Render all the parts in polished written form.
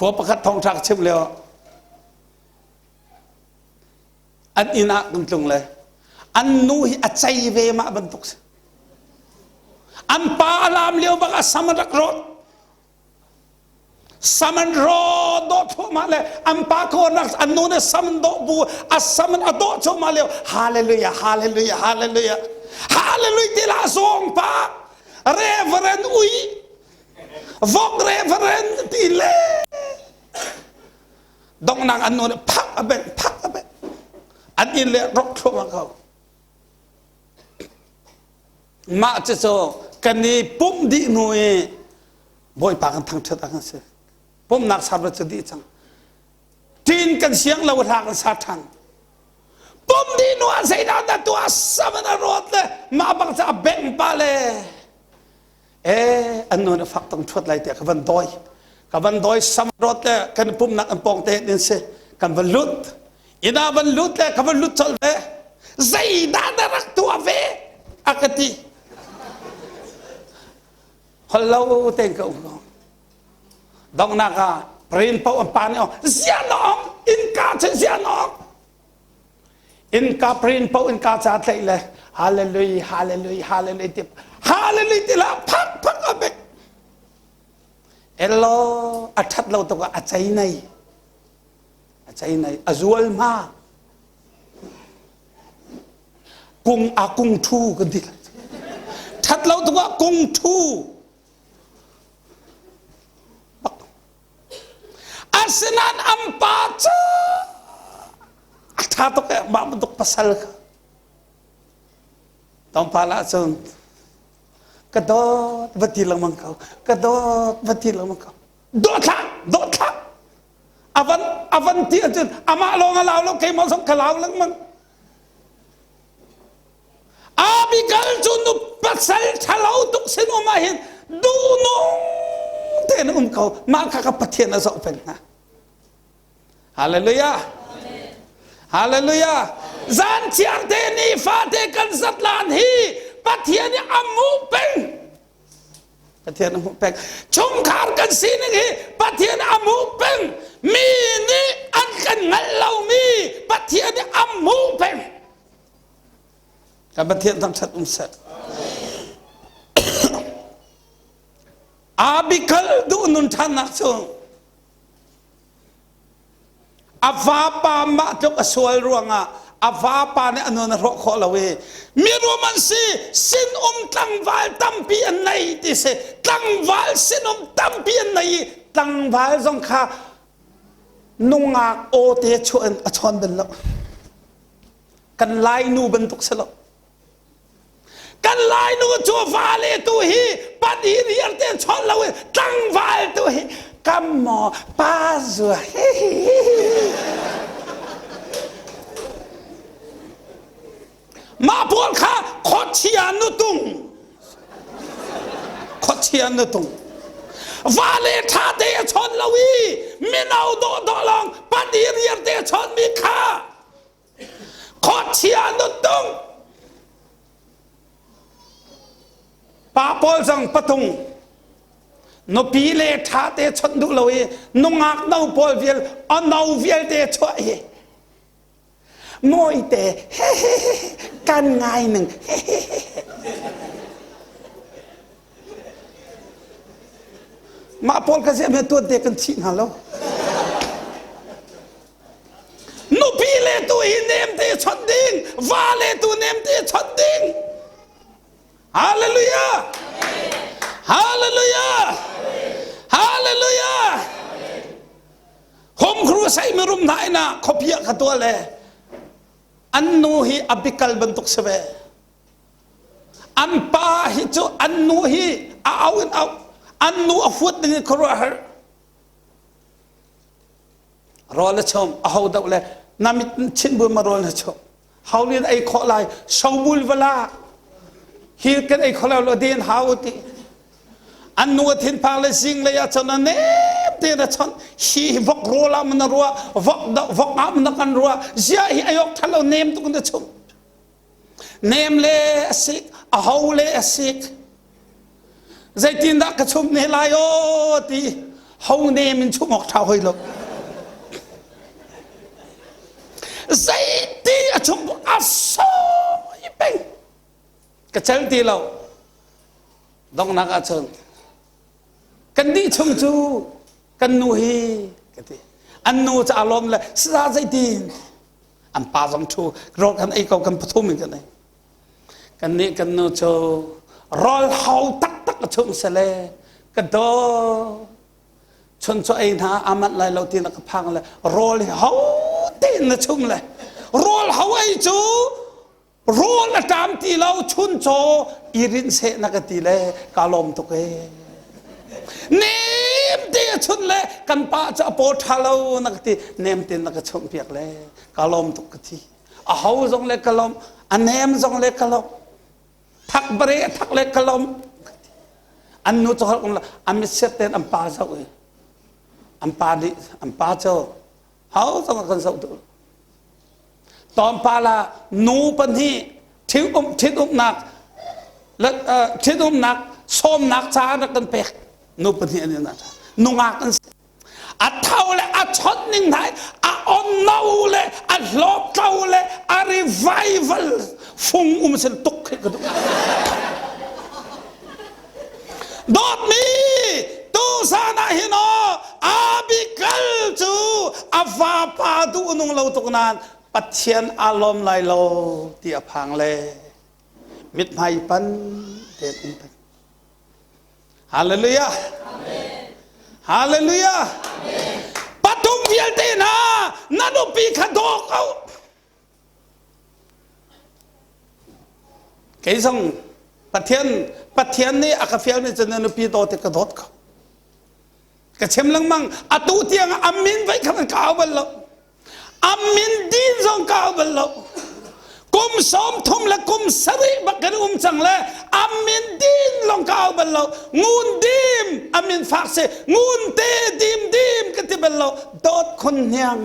Khua pakhat thawngṭha ka chimh lio an inn ah kan tlung le an nu hi a cei ve mah bantuk si. An pa a laam lio bak a sam a rak rawt. Sam an rawt dawh thluahmah le an pa kawnak an nu nih sam an dawh bu a sam an a dawh cuahmah lio hallelujah hallelujah hallelujah hallelujah ti lah zawng pa reverend ui vok reverend ti le donghnak an nu nih phak a bengh phak a bengh an inn le rok thluahmah ko mah cu kan i pumh dih hnu i Bawipa kan thangṭhat ah kan si. Pumhnak service cu dih cang. Ṭin kan siang lo hla kan sa ṭhan. Pum dih hnu ah zeidah dah tuah saman a rawt le mah bang cu a bengh pa le eh an nu nih fak tong ṭhuat lai tiah ka van dawi. Ka van dawi sam rawt le kan pumhnak an pawng te in si kan van lut. Inn ah van lut le ka van lut colh ve. Zeidah na rak tuah ve? A ka ti. Holh lo tein ka um ko. Donghnak ah brain paoh an pa nih ziah na ong innka cu ziah na ong innka brain paoh innka ca tlaih le hallelujah hallelujah hallelujah ti hallelujah ti la phak phak a bek elo a that lo tuk a chei nei a chei nei a zual ma Kung a kung thu kan ti. That lo tuk ah kung thu. Asinain an pa cu a tha tuk eh mah bantuk pasal kha. Tawngpal ah cun ka dawt va ti lengmang ko ka dawt va ti lengmang ko dawt hlah dawt hlah avan avan ti ahcun amah lawng a lau lo keimah zong ka lau lengmang Abigail cu nu pasal ṭhalo tuk sin um ah hin duhnung tein um ko mah kha ka Pathian a zoh peng hna Hallelujah Hallelujah zan chiar te ni fate kan zatlan hi Pathian nih a mu peng Pathian a hmuh peng. Chungkhar kan sining hi Pathian a hmuh peng. Mi nih an kan hngalh lomi Pathian nih a hmuh peng. Kan Pathian thangṭhat um seh. Abikal duh nun ṭhannak cu A vapa mah tluk a sual ruangah a vapa nih a nun a hrawh khawh lo i mirum an si sinum tlangval tampi an nei ti si tlangval sinum tampi an nei i tlangval zong kha nungak aw te chuah in a chawn bal lo kan lai nu bantuk si lo Kan Lainu cu vale tu hi padi riar te chawn lo in tlangval tu hi kam maw pa zua Mah pawl kha khuachia nutung khuachia nutung vale ṭha te a chawn lo i mino dawh dawh lawng padi riar te a chawn mi kha Khuachia nutung pa pawl zong patung nupi le ṭha te chawnh duh lo i nungak no pawl vial a no vialte chuah hi mawite kan ngai ning mah pawl ka ziah me tuan te kan thih hna lo Nupi le tu hi nemte chawnh ding, va le tu nemte chawnh ding. Hallelujah! Hallelujah! Hallelujah! Home crusade mirum hna ina khuapia kha tua le an nu hi abikal bantuk si ve. An pa hi cu an nu hi a au in au an nu a huat ding i khuaruahhar Rawl a chum a ho doh le na mit chin bu ma rawl na chum haulin ei khawh lai sobul vala hi kan ei khawh lo den hau ti an nu a thin phang le zing lei ah cun a nem te na chon hi vok rawl ah na rua vok vok ah na kan rua zia hi ayok thalo nem tuk na chum Nem le a sik, a ho le a sik. Zeitindah ka chum ne lai aw ti. Ho nem in chum awk ṭha hoi lo. Zeiti a chung a sawi peng. Ka cel ti lo. Donghnak ahcun kan dih chung cu kan nu hi ka ti. An nu cu a lawm le saza zeitin an pa zong ṭhu rawl kan ei ko kan pathum in kan ei. Kan nih kan nu cu rawl hau taktak a chung sele ka daw chun cu ei hna a manh lai lo ti na ka phang le rawl hi ho tein na chum le rawl ho ei cu rawl a ṭam ti lo chun caw i rinh seh na ka ti le ka lawm tuk e nem te a chun le kan pa cu a paw ṭha lo na ka ti nem te na ka chumh piak le ka lawm tuk ka ti a ho zong le ka lawm a nem zong le ka lawm thak bare thak le ka lawm an nu cu holh an mit siat ten an pa zoh i an pa nih an pa cu ho zong a kan zoh duh Tawmpal ah nu pahnih ṭhitum ṭhitumnak ṭhitumnak sawmnak ca rak kan pek nu pahnih an in nungak an si a tho le a chawt ning hna a on no le a hlawp tlo le a revival fung um sin tuk khi ka duh dawtmi tuzan ah hin aw Abigail cu a vapa duh nung lo tuk nain Pathian aa lawm lai lo ti a phang le mithmai pan tein um peng Hallelujah. Hallelujah. Pathum vialte hna na nupi kha daw ko. Kei zong Pathian Pathian nih a ka fialmi cu na nupi daw ti ka dawt ko. Ka chim lengmang atu tiang a min voi khat an ka au bal lo. A min din zong ka au bal lo. Kum 30 le kum sarih bak kan um cang le a min din long ka au bal lo. Ngun dim a min fak si ngun te dim dim ka ti bal lo. Dawt khun hniang.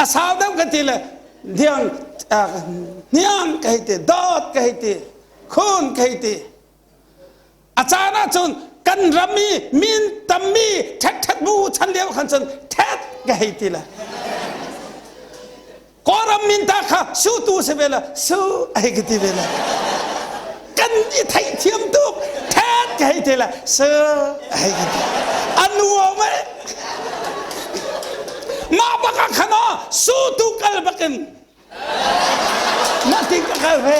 A sau deuh ka ti le hniang hniang ka hei ti dawt ka hei ti khun ka hei ti A caan ahcun kan ram i min tammi ṭhetṭhet bu chan lio khan cun ṭhet ka hei ti le Kawlram min ta kha su tu si ve le su a hei ka ti ve le kan i theihthiam tuk ṭhet ka hei ti le su a hei ka ti a nuam e mah bak ah khan aw su tu kal bakin Mah ti ka kal ve.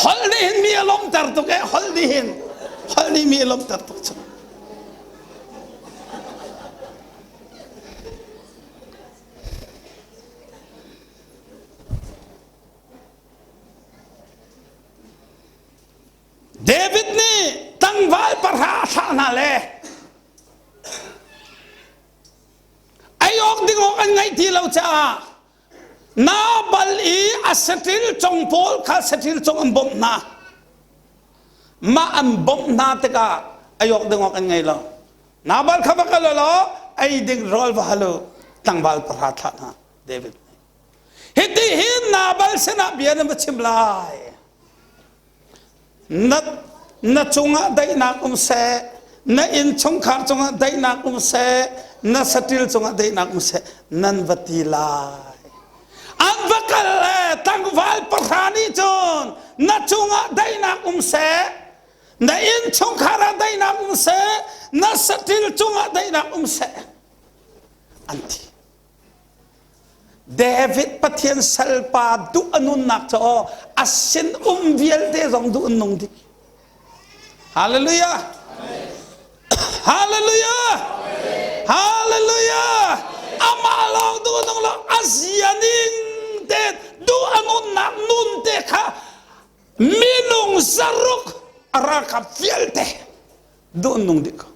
Holh nih hin mi a lawmhter tuk eh holh nih hin holh nih mi a lawmhter tuk cu. David nih tlangval pahra a thlah hna le Ei awk ding awk an ngeih ti lo caah Nabal i a saṭil cong pawl kha saṭil cong an bawmh hna. Mah an bawmh hna tikah ei awk ding awk an ngei lo. Nabal kha va kal law ei ding rawl va hal u tlangval pahra thlah hna David nih. Hiti hin Nabal sinah bia nan va chim lai. Na, na cungah daihnak um seh, na innchungkhar cungah daihnak um seh, na saṭil cungah daihnak um seh, nan va ti lai. An va kal le tlangval pahra nih cun na cungah daihnak um seh, na innchungkhar ah daihnak um seh, na saṭil cungah daihnak um seh, an ti. David Pathian salpa duh a nunnak cu aw a sin um vialte zong duh an nung dih. Hallelujah. Hallelujah. Hallelujah. Amah lawng duh nung lo a zia ning te duh a nunnak nun te kha minung zaruk a ralkap vialte duh an nung dih ko.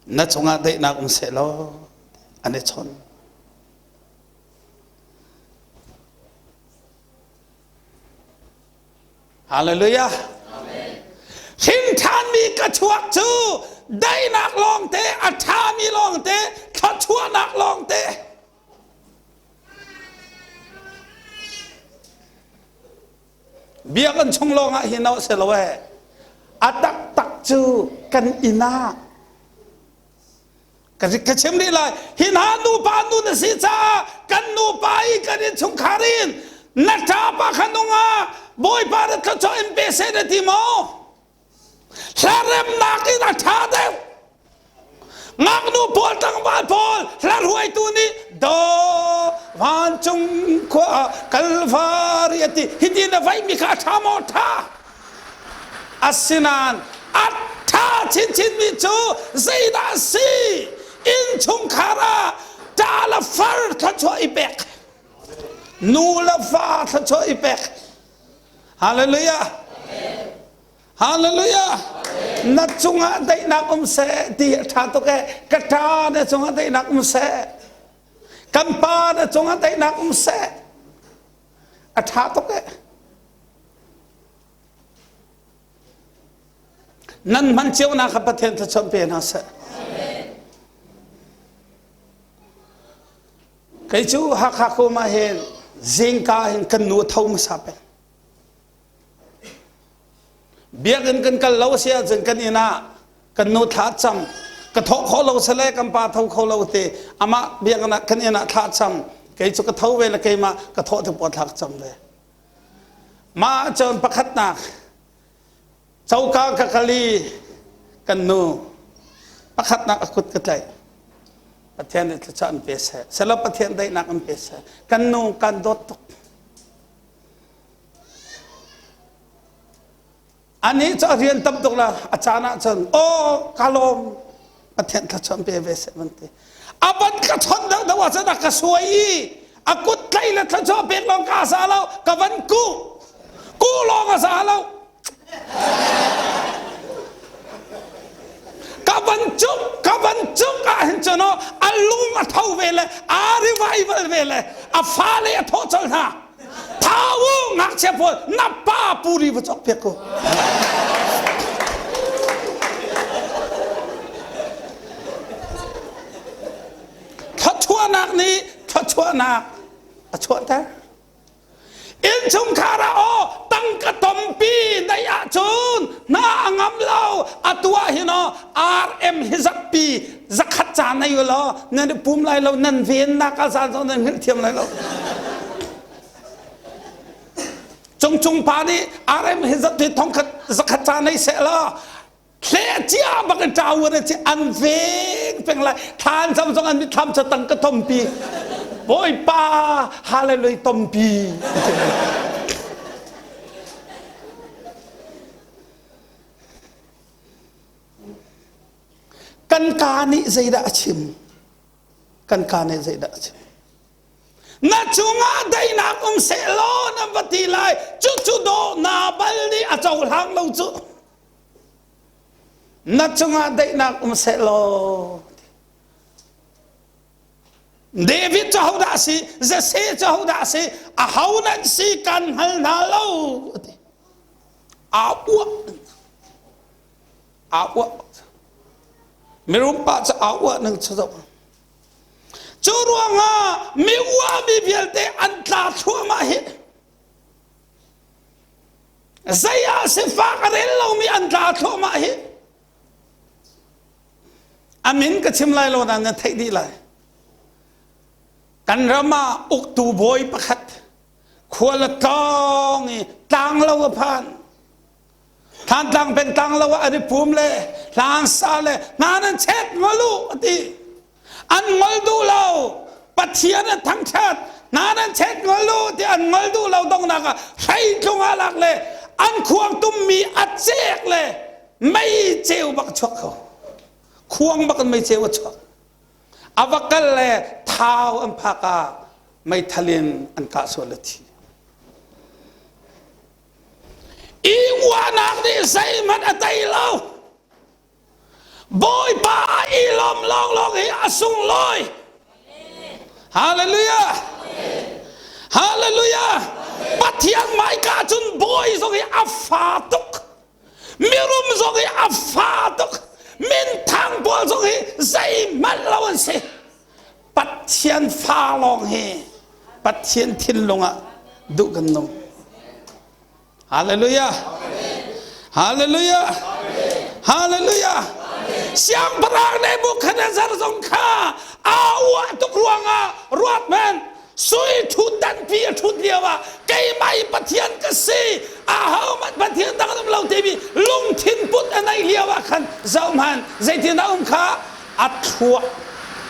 Na cungah daihnak um seh law an i chawn. Hallelujah. Hrin ṭhanmi ka chuak cu daihnak lawngte, a ṭhami lawngte, thluachuahnak lawngte. Biakinn chung lawng ah hin a si lo ee. A taktak cu kan inn ah ka ka chim rih lai. Hi hna nupa nu na si caah kan nupa i kan innchungkhar in na ṭapa kha nungah Bawipa na thluachuah in pe seh na ti maw? Hlaremnak in a ṭha deuh. Ngaknu pawl tlangval pawl hla hruaitu nih do vancung khua ah Kalvari a ti. Hiti na vaimi kha a ṭha maw? Ṭha. Asinain a ṭha chinchinmi cu zeidah a si? Innchungkhar ah ṭa le far thluachuah i pek. Nu le fa thluachuah i pek. Hallelujah. Hallelujah. Na cungah daihnak um seh ti a ṭha tuk ee. Ka ṭa na cungah daihnak um seh. Kan pa na cungah daihnak um seh. A ṭha tuk ee. Nan hman cionak kha Pathian thluachuah pe hna seh. Kei cu Hakha kum ah hin zingka hin kan nu a tho hmasa peng. Biakinn kan kal lo a si ahcun kan inn ah kan nu thla cam ka thawh khawh lo sale kan pa tho kho lo ti amah biakinn ah kan inn ah thla cam kei cu ka tho ve le keimah ka thawh te pawl thla cam ve. Mah cun pakhatnak coka ka kal i kan nu pakhatnak a kut ka tlaih. Pathian nih thluachuah an pe seh. Selo Pathian daihnak an pe seh. Kan nu kan dawt tuk. Anih cu a rian tam tuk la a caan ah cun aw ka lawm Pathian thluachuah pe ve seh van ti. A van ka chawnh deuh deuh ahcun a ka suai i a kut tlaih le thluachuah pek lawng ka sa lo ka van kuh kuh lawng a sa lo ka van cuk ka van cuk ah hin cun a lung a tho ve le a revival ve le a fale a thawh colh hna Thau u ngakchia pawl na pa puri va cawk piak ko. Thluachuahnak nih thluachuahnak a chuahter. Innchungkhar ah aw tangka tompi neih ahcun hna a ngam lo atu ah hin aw RM hi zakpi zakhat ca nei u law nan i pum lai lo nan vennak ah zan zong nan hngilh thiam lai lo cungcung pa nih RM hi zakpi thongkhat zakhat ca nei seh law hle cia bak in ṭa ci an veng peng lai thlan zam zong an mitthlam cha tang ka tompi bawipa hallelujah tompi Kan kaa nih zeidah a chim? Kan kaa nih zeidah a chim? Na cungah daihnak um seh law na va ti lai. Cucu dawh na bal nih a cohlang lo cu. Na cungah daihnak um seh law. David cu hodah a si? Jesse cu hodah a si? Aho nan si kan hngal hna lo. Ati. Aa uah. Aa uah. Mirum pa cu aa uah ning cu zoh. Cu ruangah mi uahmi vialte an tla thluahmah hi. Zei ah sifak a rel lomi an tla thluahmah hi. A min ka chim lai lo nain na theih dih lai. Kan ram ah uktu bawi pakhat khual a tlawng i tlanglo a phan. Thantlang peng tlanglo ah an i pum le hlang sa le hna nan chet ngol u a ti. An ngol duh lo. Pathian an thangṭhat. Hna nan chet ngol u ti an ngol duh lo donghnak ah hreitlung ah lak le an khuang tummi a cek le mei ceu bak a chuak kho khuang bak in mei ceu a chuak a va kal le thau an phak ah meithal in an kah sual a thi i uahnak nih zeihmanh a tei lo Bawipa i lawm lawnglawng hi a sunglawi. Hallelujah. Hallelujah. Pathian hmaika cun bawi zong hi a fa tuk. Mirum zong hi a fa tuk. Minthang pawl zong hi zeihmanh lo an si. Pathian fa lawng hi Pathian thinlung ah duh kan nung. Hallelujah. Hallelujah. Hallelujah. Siangpahrang Nebuchadnezzar zong kha aa uah tuk ruangah ruat hmanh sui ṭhutdan pi a ṭhut lio ah keimah i Pathian ka si ahohmanh Pathian dang an um lo timi lungthin put a neih lio ah khan zohhmanh zeitin a um kha a thluak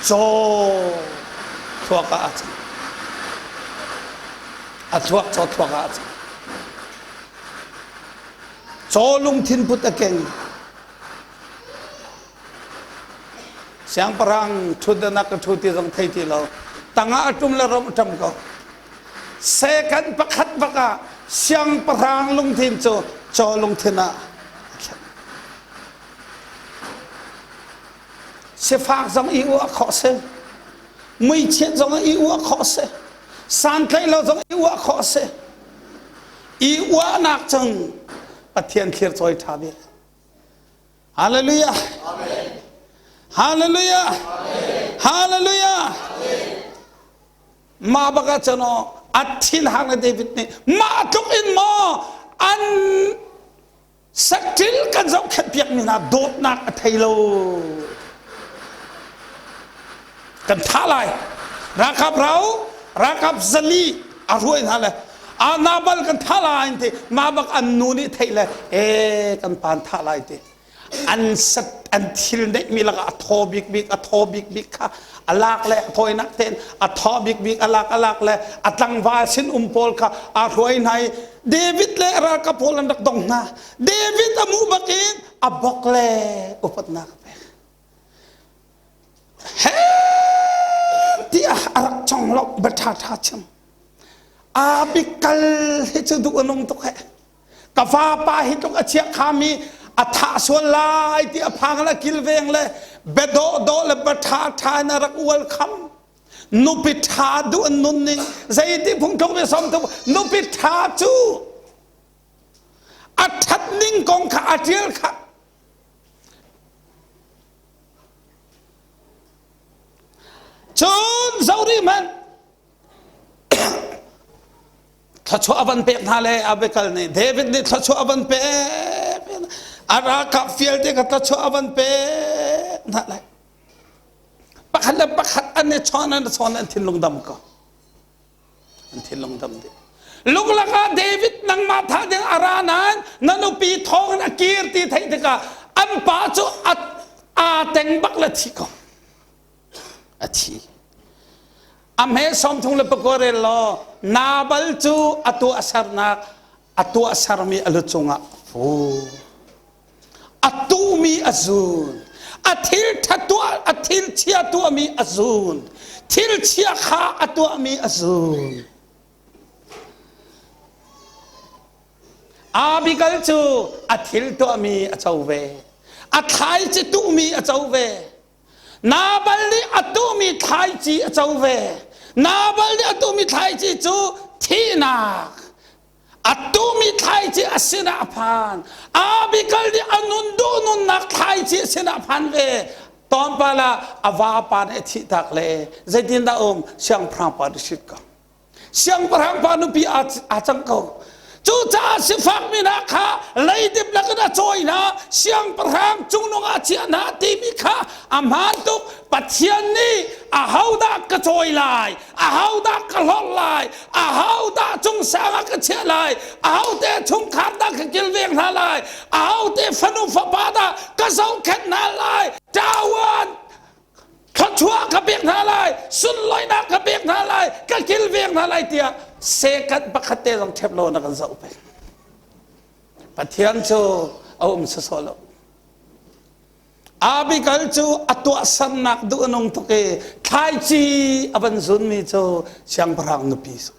caw thluak ah a cang a thluak caw thluak ah a cang caw lungthin put a keng Siangpahrang ṭhutdanak ka ṭhu ti zong thei ti lo. Tangah a ṭum le rom a ṭam ko. Second pakhat bak ah siangpahrang lungthin cu caw lungthin ah a thlen. Sifak zong i uah khawh si. Muichiat zong i uah khawh si. Santlaih lo zong i uah khawh si. I uahnak cun Pathian thlir cawi ṭha bik. Hallelujah. Hallelujah. Hallelujah. Mah bak ah cun a thin hang le David nih mah tluk in maw an satil kan zohkhenh piak mi hna dawtnak a thei lo kan thah lai ralkap rau ralkap zali a hruai hna le a nabal kan thah lai ti mah bak an nu nih theih le e kan pan thah lai ti an sat an thil neih mi lakah a thaw bik bik a thaw bik bik kha a lak le a thawinak tein a thaw bik bik a lak a lak le a tlangval sin um pawl kha a hruai hna i David le ralkap pawl an rak dong hna David a mu bak in a bok le upatnak a pek he tiah a rak cong lo bia ṭha ṭha chim Abikal hi cu duh a nung tuk he ka vapa hi tluk a chiah khami a thah sual lai ti a phang le kilveng le bia dawh dawh le bia ṭha ṭha in a rak ual kham nupi ṭha duh an nun ning zeiti phungthluk bia som tuk nupi ṭha cu a ṭhat ning kong kha a ṭial kha Cun zori hmanh thluachuah a van pek hna le Abigail nih David nih thluachuah a van pek a ralkap vialte kha thluachuah a van pek hna le pakhat le pakhat an i chawn an i chawn an thinlung dam ko An thinlung dam dih. Luklak ah David nangmah thah ding a ra nain na nupi thawng in a kir ti theih tikah an pa cu a aa teng bak le thi ko. A thi. A hme sawm thung le pakua rel law Nabal cu a tuah sernak a tuah sermi a lu cungah fu. A tuhmi a zun. A thil ṭha tuah a thil chia tuahmi a zun. Thil chia kha a tuahmi a zun. Abigail cu a thil tuahmi a co ve. A thlaici tuhmi a co ve. Nabal nih a tuhmi thlaici a co ve. Nabal nih a tuhmi thlaici cu thihnak A tumi thlaici a sinah a phan. Abigail nih a nun duh nunnak thlaici a sinah a phan ve. Tlawmpal ah a vapa nih a thihtak le zeitindah um siangpahrang pa nih hrit ko. Siangpahrang pa nupi aa cang ko. Cucaah sifakmi hna kha leidip lakin a cawi hna, siangpahrang cungnung ah a chiah hna timi kha a hmaan tuk. Pathian nih ahodah ka cawi lai, ahodah ka hlorh lai ahodah cungsang ah ka chiah lai ahote chungkhar dah ka kilveng hna lai ahote fanu fapa dah ka zohkhenh hna lai ṭawan thluachuah ka pek hna lai sunlawinak ka pek hna lai ka kilveng hna lai tiah second pakhat te zong ṭhep lo na kan zoh peng Pathian cu a um sawsawh lo Abigail cu a tuahsernak duh a nung tuk i thlaici a van zunmi cu siangpahrang nupi si.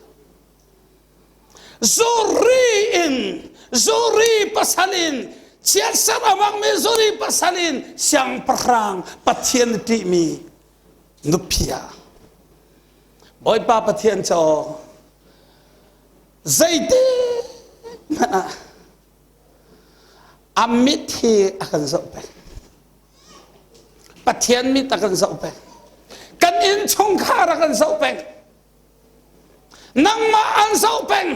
Zuri in zuri pasal in chiatser a hmangmi zuri pasal in siangpahrang Pathian a ṭihmi nupi ah Bawipa Pathian cu zeitik hmanh ah A mit hi a kan zoh peng. Pathian mit a kan zoh peng. Kan innchungkhar a kan zoh peng. Nangmah an zoh peng.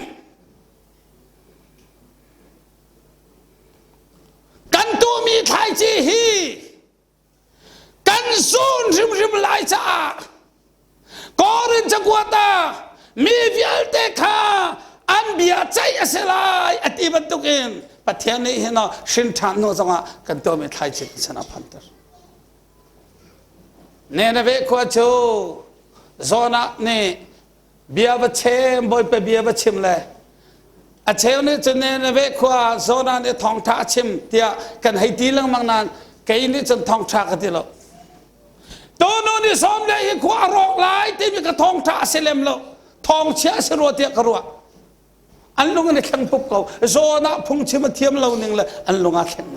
thlaici hi kan zun hrimhrim lai caah Korin cakuat ah mi vialte kha an bia ceih a si lai a ti bantukin Pathian nih hin hrin ṭhan hnu zongah kan tuahmi thlaici kan sin ah phanter. Nineveh khua cu Jonah nih bia va chem bawipa bia va chim le a cheu nih cun Nineveh khua Jonah nih thawngṭha a chim tiah kan hei ti lengmang nain kei nih cun thawngṭha ka ti lo. Tunu ni sawm le hi khua a rawk lai timi ka thawngṭha a si lem lo. Thawngchia a si rua tiah ka ruah. An lung an i thleng pup ko. Jonah phungchim a thiam lo ning le an lung aa thleng.